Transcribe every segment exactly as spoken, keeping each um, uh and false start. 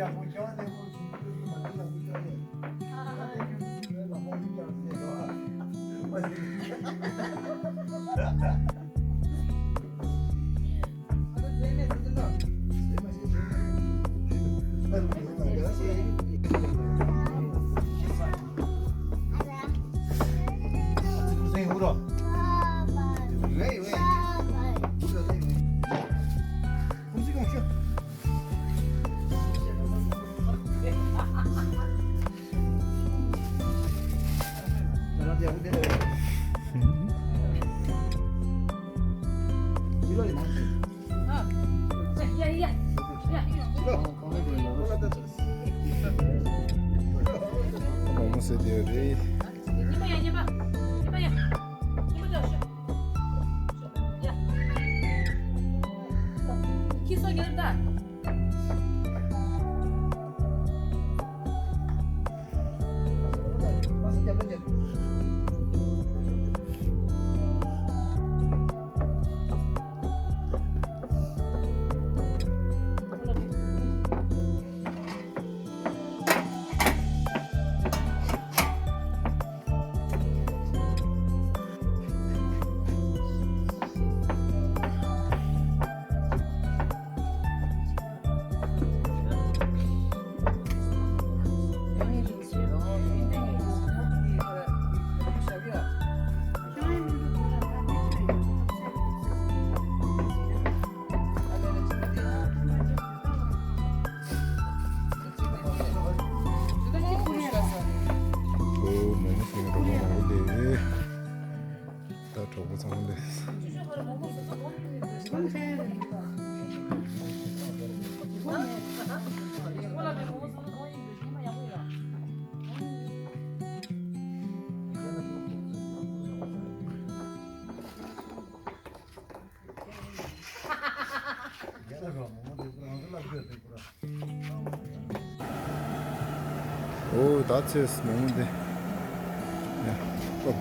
མོག་མོག་ཟེར་དེ་རེད། ཁྱི་སོ་རྒྱལ་ད། ཨོ། མོག་མོག་ཟེར་ནི་གྲོགས་པོ་མང་པོ་སླེབས། ད་གྲོགས་པོ་ཚང་མ་སླེབས། ཨོ། ད་ཚེས་མོག་མོག་འདི། ཡ། ཨོ།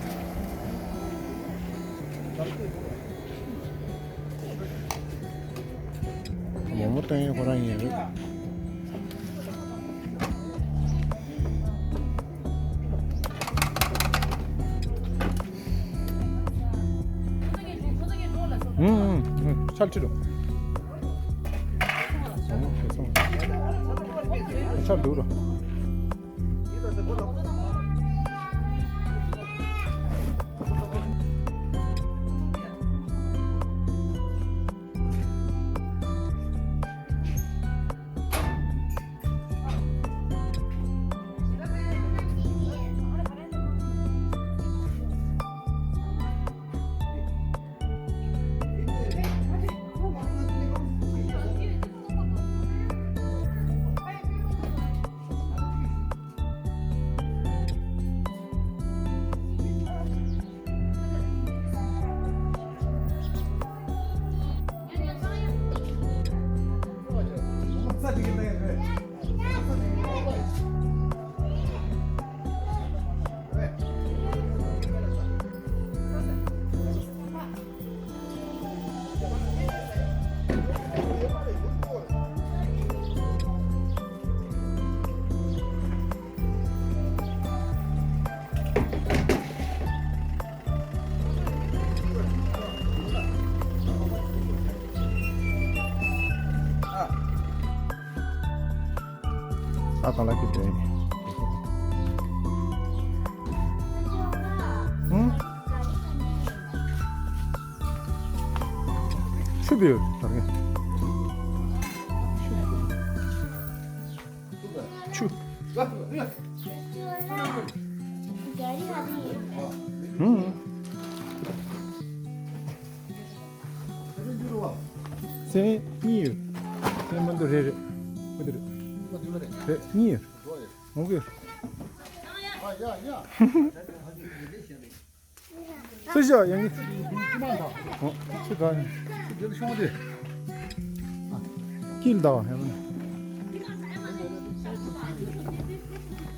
མོག་མོག་སྟོན་ཡས་ཁོ་རང་ཡིན་རེད། ཨུང་ཨུང་ཨུང་། ཆར་ཁྲིད་རོགས། ཆར་འདུག་རོགས། ཨ། གང་ལ་ཁྱེར་དོན། ཧུམ། ཆུ་བེའུ་དར་གི། ཆུ། ཧུམ། སེན་གཉིས་ཡོད། སེན་མ་འདུག་རེད་རེད། མ་འདུག་རེད། རེད། གཉིས་ཡོད། ངོ་གི། སུ་ཞིག་ཡང་གི། ཨོ། ཆུ་ག་ཡིན། ཀིལ་ད་ཧེ་མ།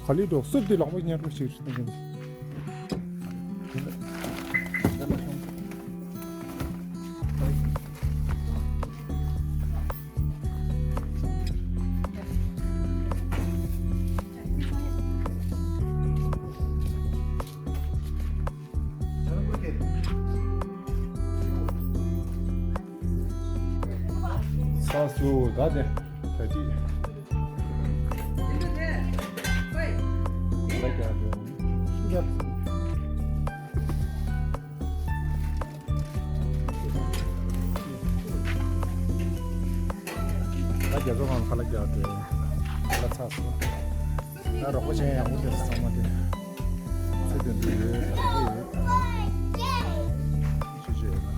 ག་ལི་འགྲོ་སུབ་དེ་ལག་པ་ཉར་རོགས་ཞིག་གཏོང་གི། སུ་ད་དེ་ད་ཅི། ལ་རྒྱག་དེ་ཡོང་། ད་རྒྱ་མཚོ་སྒང་ཁ་ལག་རྒྱག་དེ་ཁ་ལག་ཚར་སོང་། ད་རོགས་པ་ཅན་ཡག་པོ་དེ་ཚང་མ་དེ་ཚེ་དོན་དུ་ཡོད་ཡོད་ཡོད། ཆུ་ཆུ་ཡོད།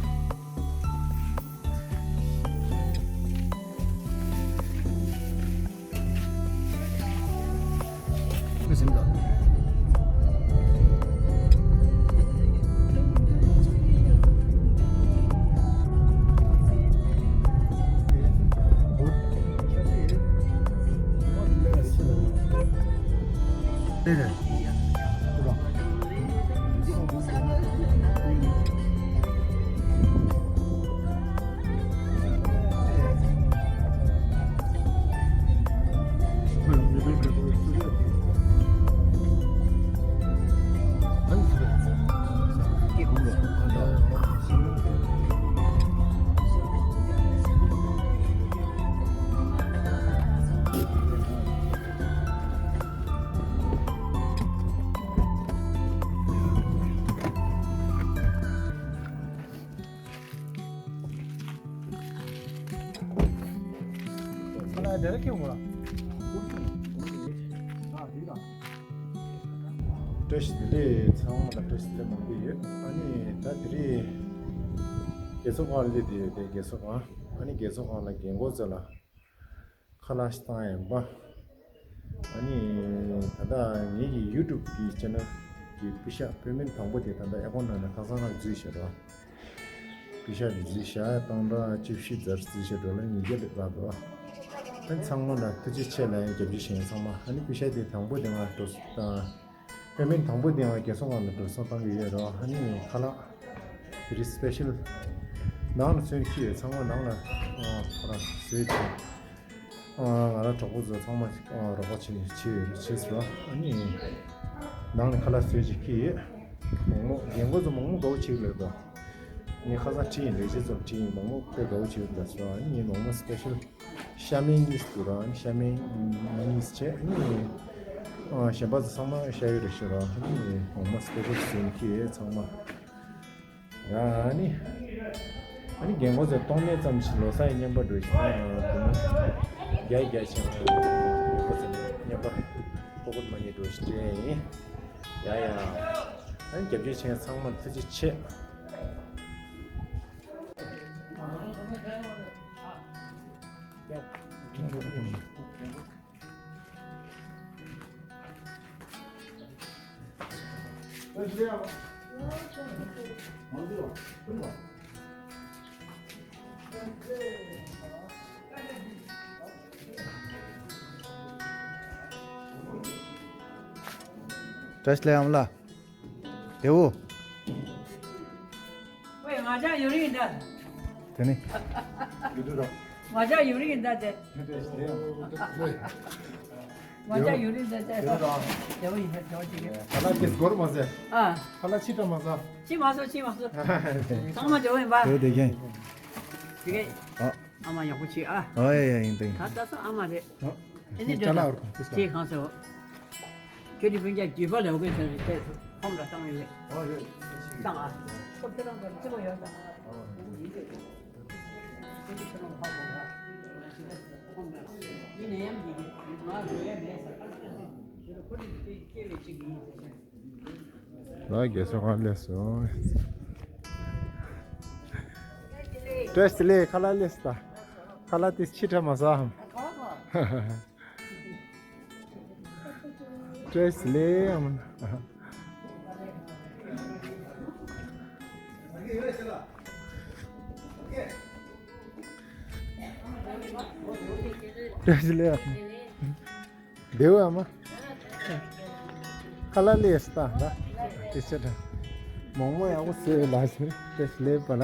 བཀྲ་ཤིས་བདེ་ལེགས། ཚང་མ་ལ་བཀྲ་ཤིས་བདེ་ལེགས་མང་པོ་ཡོད། ཨ་ནི་ད་དེ་རིང་རྒས་གསོ་ཁང་སླེབས་བསྡད་ཡོད་དེ། རྒས་གསོ་ཁང་། ཨ་ནི་རྒས་གསོ་ཁང་ལ་རྒན་འཁོགས་ཚོ་ལ་ཁ་ལག་ཞིག་བཏང་ཡིན་པ། ཨ་ནི་ད་ལྟ་ངེད་ཀྱི་ཡུ་ཊུབ་ཀྱི་ཆེ་ནལ་གྱི་པུ་ཤ་པེ་མེན་དང་པོ་དེ་ད་ལྟ་ཨེ་ཀོན་ནང་ནས་ཁ་སང་རང་འཛུལ་བཞག་འགྲོ། པུ་ཤ་དེ་འཛུལ་བཞག་སྟོང་ཕྲག་བཅུ་བཞི་ཙམ་འཛུལ་བཞག་འགྲོ་ལ་ཉིས་བརྒྱ་ལས་ལྷག་འདུག། ཨ་ནི་ཚང་མ་ལ་ཐུགས་རྗེ་ཆེ་ལབ་ཡིན། རྒྱབ་སྐྱོར་བྱེད་མཁན་ཚང་མ། ཨ་ནི་པུ་ཤ་དེ་དང་པོ་དེ་ང་འགྲོ་སོང་དང་། པེ་མེན་དང་པོ་དེ་ང་རྒས་གསོ་ཁང་ལ་འགྲོ་སོང་བཏང་གི་ཡོད་རེད། ཨ་ནི་ཁ་ལག་དེ་རིང་སི་པེ་ཤལ་ནང་ལ་ཚོན་ཁྱི་ཡོད། ཚང་མ་ནང་ལ་ཁོ་རང་བཟོས་བྱས། ང་རང་གྲོགས་པོ་ཚོ་ཚང་མ་རོགས་པ་བྱས་ནས་བྱས་ཡོད་བྱས་སོང་། ཨ་ནི་ནང་ལ་ཁ་ལག་བཟོས་བྱས་ཁྱི་ཡོད། མོག་མོག་རྒན་འཁོགས་ཚོ་མོག་མོག་དགའ་བོ་བྱེད་ཀྱི་ལབ་འདུག། ངས་ཁ་སང་ཁྲིད་ཡིན། ལས་བྱེད་ཚོར་ཁྲིད་ཡིན། མོག་མོག་དཔེ་དགའ་བོ་བྱེད་ཀྱི་འདུག་ཟེར། ཨ་ནི་ངས་མོག་མོག་སི་པེ་ཤལ་ཤ་མེན་གཉིས་འདུག་ར། ཤ་མེན་གཉིས་བྱས། ཨ་ནི་གཞན་པ་ཚོ་ཚང་མ་ཤ་ཡོད་རེད་ཤག་ར། ཨ་ནི་མོག་མོག་སི་པེ་ཤལ་བཟོས་ནས་ཁྱི་ཡོད་ཚང་མ། ཡ་ཨ་ནི། ཨ་ནི་རྒན་འཁོགས་ཚོ་གཏོང་མེད་ཙམ་ཞིག་ལོ་གསར་ཡི་རྔན་པ་འགྲོ་བཞིན་ན་ཡང་དུ་མ། རྒྱ་རྒྱ་ཆེན་པོ་རྒན་འཁོགས་ཚོ་ནས་རྔན་པ་ཕོག་གོ་མ་ཉེས་འགྲོ་བཞིན་སྤྲད་ཡིན། ཡ་ཡ། ཨ་ནི་རྒྱབ་སྐྱོར་བྱེད་མཁན་ཚང་མར་ཐུགས་རྗེ་ཆེ། བཀྲ་ཤིས་བདེ་ལེགས་ཨ་མ་ལགས། བདེ་བོ། ཝེ་ང་ཅག་ཡུན་རིང་ད། དེ་ནི། ང་ཅག་ཡུན་རིང་ད་དེ། ང་ཅག་ཡུན་རིང་ད་དེ། བདེ་བོ་ཡིན་ད། བདེ་བོ་ཅིག་ཡིན། ཁ་ལག་དེ་སྒོར་མ་ཟད། ཨ། ཁ་ལག་ཕྱི་དྲ་མ་ཟ། ཕྱི་མ་ཟ། ཕྱི་མ་ཟ། ཚང་མ་བདེ་བོ་ཡིན་པ། བདེ་བོ་བདེ་རྒན། དེ་གས། ཨ། ཨ་མ་ཡག་པོ་བྱེད་ཨ། ཨ་ཡ་ཡ་ཡིན་ད་ཡིན། ད་ལྟ་སོ་ཨ་མ་རེད། ཨ། ཨེ་ནི་ཅ་ལག་འོར་ཁུངས་ཁྱེད་གང་སོ། ཁྱོད་ཀྱི་སྤུན་ཀྱག་རྒྱུད་པ་ལས་འོ་གོས་ཚོ་རེད་དེ་ཁོམ་ལ་བཏང་ཡོད། ཨ་ཡོད། བཏང་ཨ། ཁོ་ཁྱེད་རང་གི་རྩེ་མོ་ཡོད་ད། ཨ། ཁྱེད་ཀྱི་ཁྱེད་རང་ཧ་གོ་ད། ཁོམ་ལ་ཡིན་ན་ཡང་འདི་གི་ང་རོལ་ཡ་མེད་ཟེར། ཁྱེད་ཁོ་ནི་སྐྱེ་བའི་ཆེད་ཀྱི་ཡིན་ཟེར། ལ་རྒས་གསོ་ཁང་སླེབས་སོང་། བཀྲ་ཤིས་བདེ་ལེགས། ཁ་ལག་སླེབས་སོང་། ཁ་ལག་དེ་ཕྱི་དྲ་མ་ཟ་འམ། བཀྲ་ཤིས་བདེ་ལེགས་ཨ་མ། བཀྲ་ཤིས་བདེ་ལེགས་ཨ་མ། བདེ་བོ་ཨ་མ། ཁ་ལག་ལས་སྟ་ལ། དེ་ཆེ་དྲ། མོག་མོག་ཡག་པོ་བཟོས་ལ་ཞིག་དེ་ལས་པ་ལ།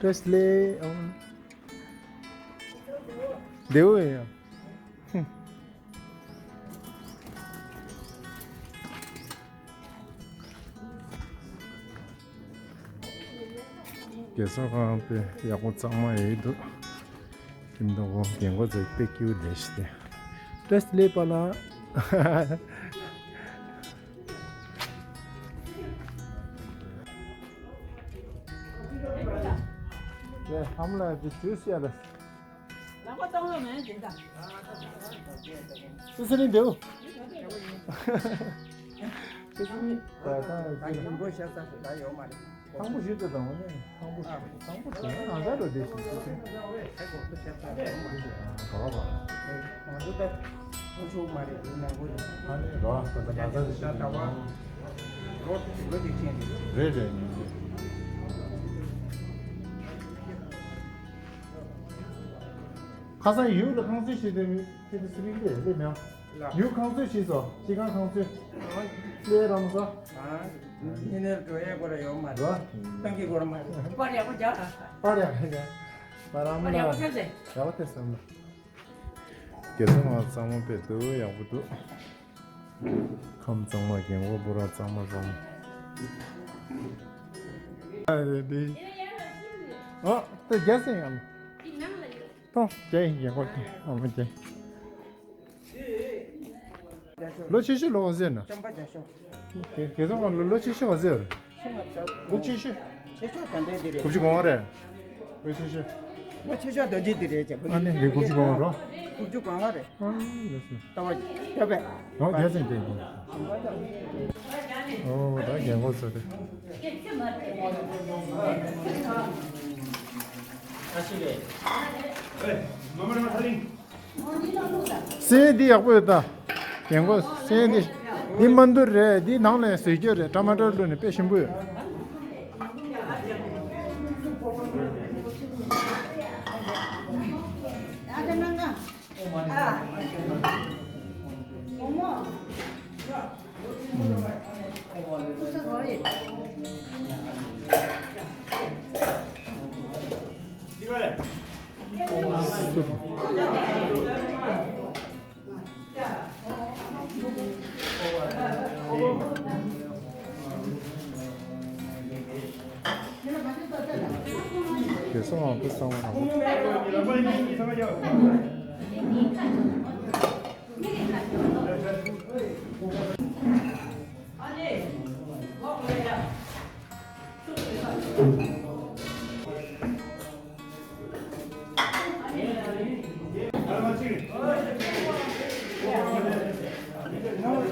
བཀྲ་ཤིས་བདེ་ལེགས་ཨ་མ། བདེ་བོ་ཡིན་ཡ། ཧུམ། རྒྱལ་ས་ཁང་དཔེ་ཡག་པོ་གཙང་མ་ཡོད་འདུག་ཁྱིམ་སྡོང་པོ་རྒན་གོག་ཚོ་དཔེ་སྐྱིད་པོ་བསྡད་ཤག་སྟེ། བཀྲ་ཤིས་བདེ་ལེགས་པཱ་ལགས། ལགས་ལྷ་མོ་ལགས་ཀྱི་ཇུས་ཡ་ལ། ལག་པ་གཏོང་ལོ་མེད་ཅིག་དང་། སུ་སུ་ནི་འདེའུ། སུ་སུ་ནི་ད་ད་ད་ཡིན་པོ་ཤ་ས་སུ་ད་ཡོད་མ་རེད། ཐང་པོ་ཞིག་ཏུ་དང་བ་ནི་ཐང་པོ་ཞིག་ཐང་པོ་དེ་ནང་ད་རོ་དེ་ཞིག་སུ་སུ་ནི། ང་ཚོ་ད་ཐུག་ཆོག་མ་རེད་དེ་ནང་ཁོ་རེད། ཨ་ནི་རོ་ད་ད་ད་ད་ཞིག་ད་ད་བ། རོ་རོ་དེ་ཅན་རེད། རེད་རེད། ཁ་སང་ཡུལ་ལ་ཁང་ཚན་ཞིག་དེ་ཁྱེད་དེ་སི་རིང་ལས་ལས་མེད། ལ། ཡུལ་ཁང་ཚན་ཞིག་སོ་སྤྱི་ཁང་ཁང་ཚན། ལས་རམ་ས། ཨ། ཧི་ནེར་འགྲོ་ཡས་སྐོར་ཡོད་མ་རེད། རོ། ཏང་གི་སྐོར་མ་རེད། པར་ཡག་པོ་རྒྱག་པར་ཡག་པར་རག་མ་པར་ཡག་པོ་ལ་ཐེབས་ཟེར། ཡག་པོ་ཐེབས་སམ། རྒྱལ་ས་ང་གཙང་མ་དཔེ་འདུག་ཡག་པོ་འདུག་ཁམས་གཙང་མ་རྒན་གོག་བུ་ར་གཙང་མ་གཙང་མ། ཨ་རེད་དེ། ཨ་ད་རྒྱལ་སྲས་ཡང་། ཐོང་རྒྱལ་ཡིན་རྒན་གོག་རྒྱལ་ཨ་མ་རྒྱལ། ལོ་ཆེ་ཤོས་ལོ་བ་ཟེར་ན། ལྕམ་པ་རྒྱ་ཤོག་དེ་དེ་ཚོ་ལོ་ལོ་ཆེ་ཤོས་བ་ཟེར། ལོ་ཆེ་ཤོས། ཆེ་ཤོས་ད་ལྟའི་འདི་རེད། དགུ་བཅུ་གོ་ལྔ་རེད། ལོ་ཆེ་ཤོས། ལོ་ཆེ་ཤོས་ད་ལྟའི་འདི་རེད་ཅེས། ཨ་ནི་ལས་དགུ་བཅུ་གོ་ལྔ་རོ། དགུ་བཅུ་གོ་ལྔ་རེད། ཨ་ལས་སོ། ལྟ་བ་སྐྱོ་པས། ལོ་རྒྱལ་སེང་རྒྱལ་རྒྱལ། ཨོ་ད་རྒན་གོག་ཚོ་དེ། ཨ་ཤི་རེད། སེན་འདི་ཡག་པོ་ཡོད་ད། རྒན་གོག་སེན་འདི། འདི་མ་འདུར་རེད། འདི་ནང་ནས་བཟོས་རྒྱུ་རེད། ཊ་མ་ཊར་བླུགས་ནས་དཔེ་ཞིམ་པོ་ཡོད།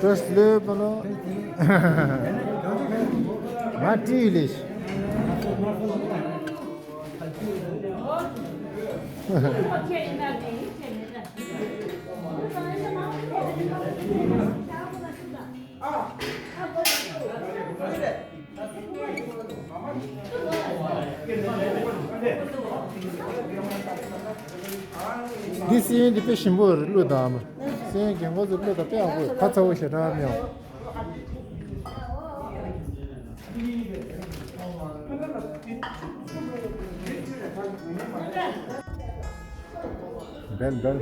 བཀྲ་ཤིས་བདེ་ལེགས་པཱ་ལགས། ང་བཀྲིས་ལེགས། འདི་སེན་འདི་དཔེ་ཞིམ་པོ་རེད། བླུགས་དང་། སེན་རྒན་གོག་ཚོ་བླུགས་དང་། དཔེ་ཡག་པོ། ཁ་ཚ་བོ་ཞེ་དྲག་མེད། འབལ་འབལ།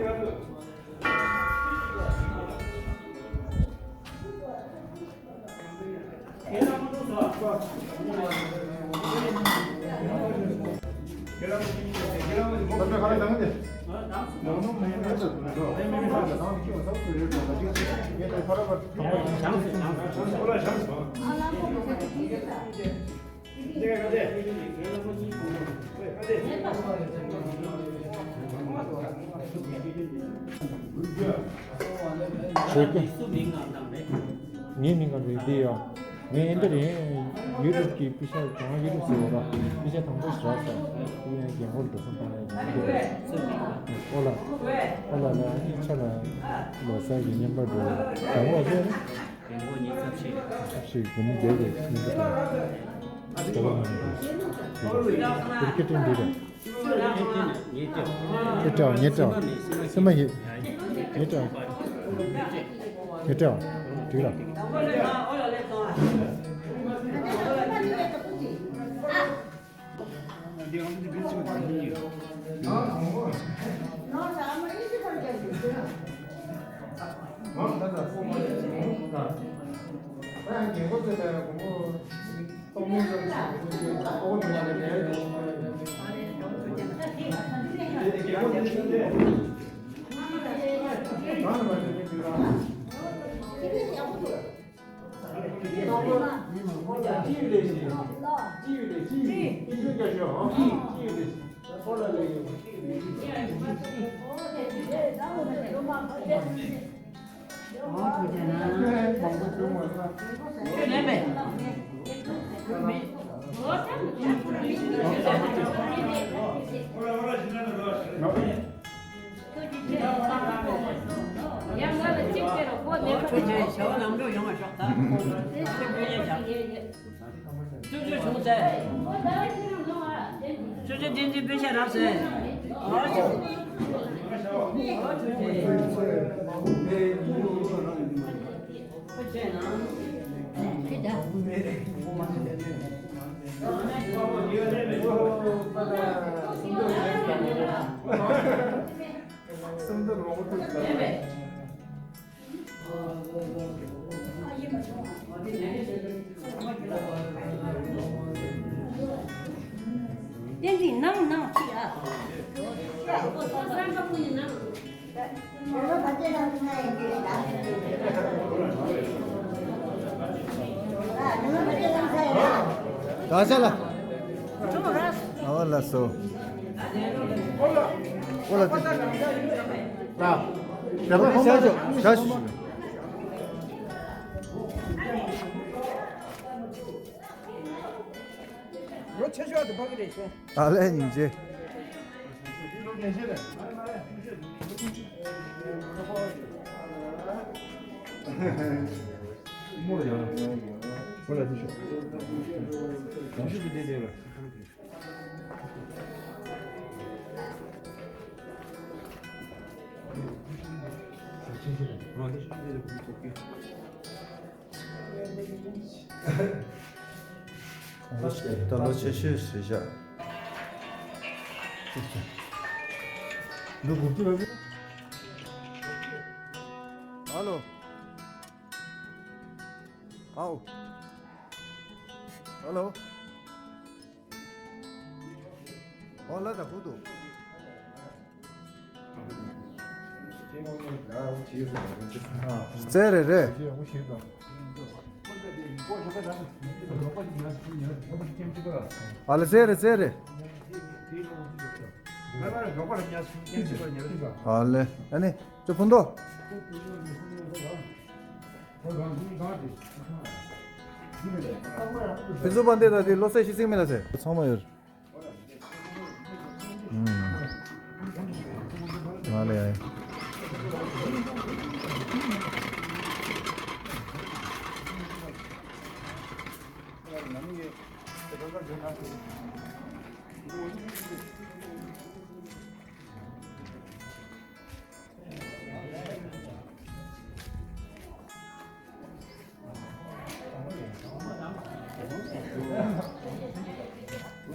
ངའི་མིང་ང་རེད་དེ་ཡང་། ངས་ཨེ་འདྲ་རེད། ཡུ་ཊུབ་ཀྱི་པི་ཤ་གང་ཡུ་ཊུབ་ཟེར་བ་ར། པི་ཤ་དང་པོ་ཞིག་རག་སོང་། དེ་ཡང་རྒན་གོག་འགྲོ་སོང་། ད་ཡང་རྒན་གོག་ཨོ་ལ། ཨོ་ལ་ལ་ཨ་ནི་ཆ་ལ། ལོ་གསར་གྱི་རྔན་པ་འགྲོ། དང་པོ་ཟེར། རྒན་གོག་ཉི་ཤུ་རྩ་བཞི། ཉི་ཤུ་རྩ་བཞི། སྒོར་མོ་བརྒྱད་ཀྱི་རྔན་པ་འགྲོ། ཨོ་ལ་ལ་ཨ་ནི་འགྲོ། དེ་སྐད་འཕྲིན་འགྲོ་ར། ཁྱེད་སྤྲད་པ་ངས་སྤྲད་པ། སེམས་མ་ཡིན། ངས་སྤྲད་པ། ངས་སྤྲད་པ། འགྲིག་ལ། ཆུ་ཆུ་བྱུང་ཟེར། ཆུ་ཆུ་བསྟན་འཛིན་དཔེ་ཆ་རག་ཟེར། ཨོ་ཆུ། ཨོ་ཆུ་ཆེ། ཆུ་ཆེ་ན། སུམ་མདོ་ལོག་ཐུབ་ཟེར། བསྟན་འཛིན་ནང་ནང་ཅིག་ཨ། ག་ས་ལ། ཨ་ལ་སོ། ཨོ་ལ་དེ། ལ། དེ་ལ་ཧོ་མ་ཤ་ཤ་ཤ་ཤ། ལོ་ཆེ་ཤོས་དེ་ཕ་གི་རེད་ཤོད། ད་ལན་ཉིན་བྱེད། མོ་ཡང་ཁོ་ལ་དེ་ཤོད། གང་ཤོད་ཀྱི་དེ་དེ་ལ། ད་ལོ་ཆེ་ཤོས་ཞེས་བྱ། འདི་དགུ་བཅུ་ལ། ཨ་ལོ། ཨའོ། ཨ་ལོ། ཨོ་ལ་ད་ཧུ་དུ། ཙེ་རེ་རེ། ཨ་ལེ་ཙེ་རེ་ཙེ་རེ། ཨ་ལེ་ཨ་ནི་ཅོ་ཕུན་ཏོ། ཕུན་ཚོགས་པ་འདི་དང་དེ་བློ་གསལ་ཤི་ཚིག་མེད་ལ་ཟེར། ཚང་མ་ཡོད། ང་ལ་ཡ།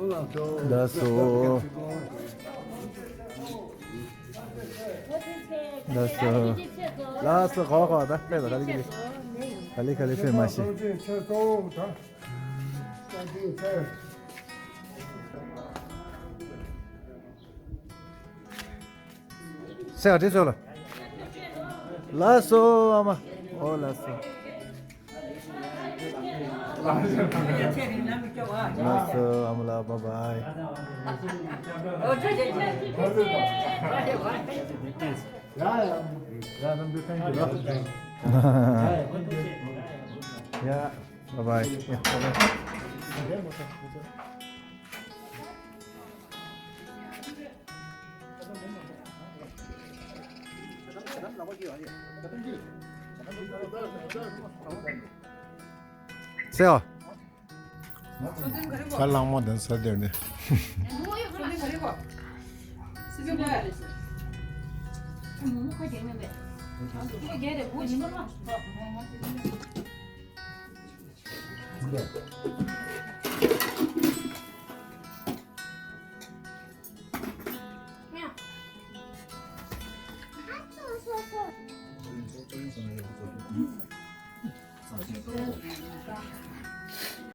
ལགས་སོ། ལགས་སོ། ལགས་སོ། ག་བ་ག་བ་ད་ཕེབས་ལ་ག་ལེ་ག་ལེ་ག་ལེ་ག་ལེ་ཕེབས་མ་ཤེས། སེ་ཨ་དྲི་སོ་ལ། ལགས་སོ་ཨ་མ། ཨོ་ལགས་སོ། ལགས་སོ་ཨ་མ་ལགས། བཱའི་བཱའི། ཡ་ཡ་ཡ། ནམ་རྒྱུན་ཐེངས་ཀྱི་ལ། ཡ། བཱའི་བཱའི། ཡ། བཱའི་བཱའི། ཟེར་བ། ཁ་ལག་མོ་དང་ས་དེར་ནི།